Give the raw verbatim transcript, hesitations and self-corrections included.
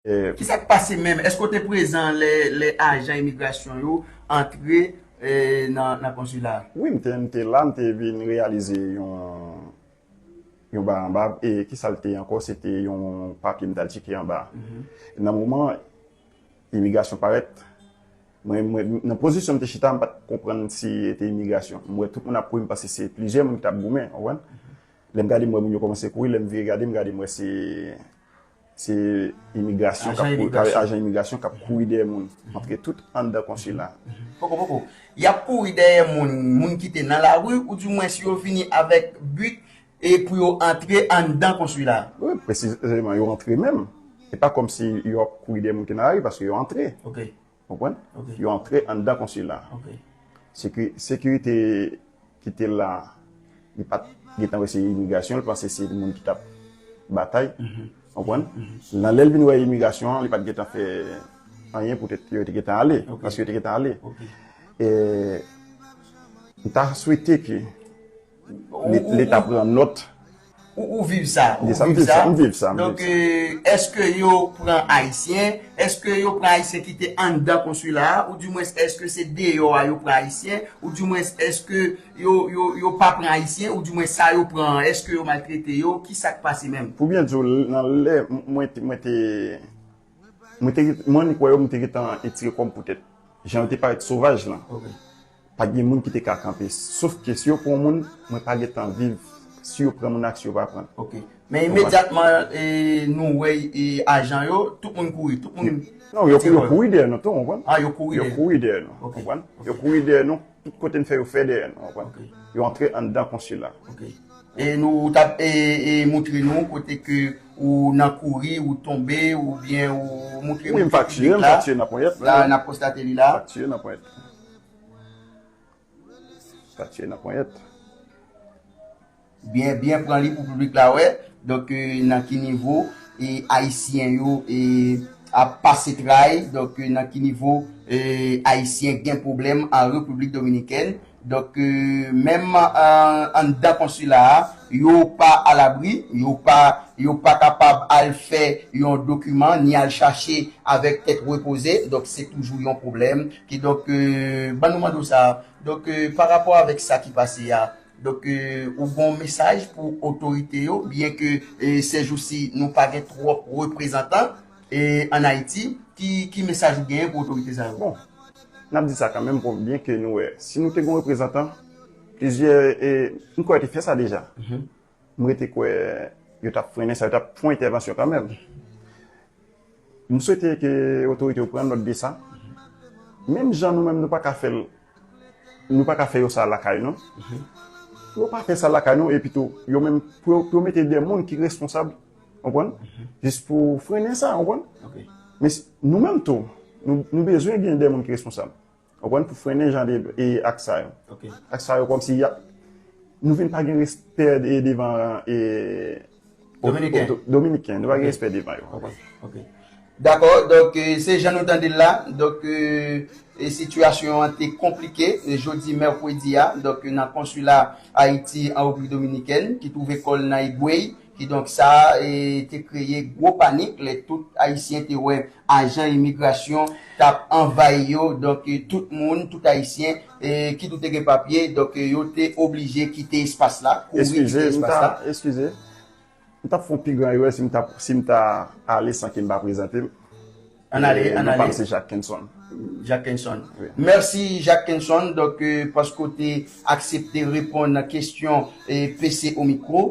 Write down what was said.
Eh, ki sa k pase menm? Èske w te prezan lè, lè ajan imigrasyon yo antre, eh, nan, nan konsila a? Wi, m te, m te la, m te vin reyalize yon, yon bagay anba. E ki sa l te ye ankò? Se te yon papye m t al tcheke anba. Mhm. Nan moman imigrasyon parèt, mwen, mwen, nan pozisyon m te chita, m pa t konprann si e te imigrasyon. M wè tout moun ap kouri, m panse se plizyè moun ki t ap goumen, w konprann? Lè m gade, m wè moun yo kòmanse kouri, lè m vire gade, m gade, m wè se, se imigrasyon k ap kouri, ajan imigrasyon k ap kouri dèyè moun, antre tout anndan konsila. Poko, poko. Y ap kouri dèyè moun, moun ki te nan lari, oudimwens yo vini avèk bi e pou yo antre anndan konsila. Wi, presizeman, yo antre menm. Se pa kòmsi yo ap kouri dèyè moun ki nan lari, paske yo antre. Ok. Konprann? Ok. Yo antre anndan konsila. Ok. Seki-, sekirite ki te la, li pa t gentan wè se imigrasyon, li panse se moun ki t ap batay. Mhm. Konprann? Mhm. Nan lè l vin wè imigrasyon an, li pa t gentan fè anyen, poutèt yo te gentan ale. Ok. Paske yo te gentan ale. Ok. E, m ta swete ke Ou, Leta pran nòt. Ou, ou viv sa, ou viv sa, m viv sa, m viv sa. Donk, èske yo pran Ayisyen? Èske yo pran Ayisyen ki te anndan konsila a? Oudimwens, èske se deyò a yo pran Ayisyen? Oudimwens, èske yo, yo, yo pa pran Ayisyen? Oudimwens, sa yo pran an, èske yo maltrete yo? Ki sa k pase menm? Pou byen di w, nan lè m-, mwen te, mwen te, mwen te, mwen annik wè yo, m te gentan etire kò m poutèt jan yo te parèt sovaj lan. Ok. Pa t gen moun ki te ka kanpe. Sofke si yo pran yon moun, mwen pa gentan viv si yo pran moun ak si yo pa pran. Ok. Men imedyatman, e, nou wè, e, ajan yo, tout moun kouri, tout moun... Non, yo, yo kouri dèyè nou tou, w konprann? Ah, yo kouri dèyè. Yo kouri dèyè nou, w konprann? Yo kouri dèyè nou, tout kote n fè yo fè dèyè nou, w konprann? Ok. Yo antre anndan konsila. Ok. E nou t ap, e, e, montre nou kote ke ou nan kouri, ou tonbe, oubyen ou montre nou piblik la. Wi, m fraktiye, m fraktiye nan ponyèt. La, n ap konstate li la. Fraktiye nan ponyèt. Fraktiye nan ponyèt. Byen, byen pran li pou piblik la wè. Donk, e, nan ki nivo, e, Ayisyen yo, e, ap pase tray. Donk, e, nan ki nivo, e, Ayisyen gen pwoblèm an Repiblik Dominikèn. Donk, e, menm, e, anndan konsila a, yo pa alabri, yo pa, yo pa kapab al fè yon dokiman, ni al chache avèk tèt repoze. Donk, se toujou yon pwoblèm. Kidonk, e, ban nou mande w sa. Donk, e, pa rapò avèk sa ki pase a, donk, e, ou gen yon mesaj pou otorite yo, byen ke, e, sèjousi nou pa gen twòp reprezantan, e, ann Ayiti, ki, ki mesaj ou genyen pou otorite sa yo? Bon, n ap di sa kanmenm, bon, byen ke nou wè, si nou te gen yon reprezantan, plizyè, e, m kwè te fè sa deja. Mhm. M rete kwè yo t ap frennen sa, yo t ap fè yon entèvansyon kanmenm. M swete ke otorite yo pran nòt de sa. Menm jan nou menm nou pa ka fè l, nou pa ka fè yo sa lakay nou. Mhm. Yo pa fè sa lakay nou, epi tou, yo menm, pou yo, pou yo mete de moun ki responsab, w konprann? Mhm. Jis pou frennen sa, w konprann? Ok. Men si, nou menm tou, nou, nou bezwen gen de moun ki responsab. W konprann? Pou frennen jan de, e, ak sa yo. Ok. Ak sa yo, kòmsi y ap, nou vin pa gen respè de, devan, e, o-, Dominiken. O-, Dominiken. Nou pa gen respè devan yo. Ok, ok. Dakò, donk, e, se jan nou tande l la. Donk, e, e, sitiyasyon an te konplike, e, jodi mèkredi a, donk, nan konsila Ayiti an Repiblik Dominikèn, ki twouve kò l nan Higüey. Kidonk, sa, e, te kreye gwo panik lè tout Ayisyen te wè ajan imigrasyon t ap anvayi yo. Donk, e, tout moun, tout Ayisyen, e, kit ou te gen papye, donk, e, yo te oblije kite espas la, kouri kite espas la. Eskize, m ta, eskize. M t ap fè yon pi gran erè si m ta, si m ta ale san ke m pa prezante m. Ann ale, e, ann ale. Non pa m se Jacques Kenson. Jacques Kenson. Wi. Mèsi, Jacques Kenson, donk, e, paske w te aksepte reponn nan kesyon, e, P C o mikwo.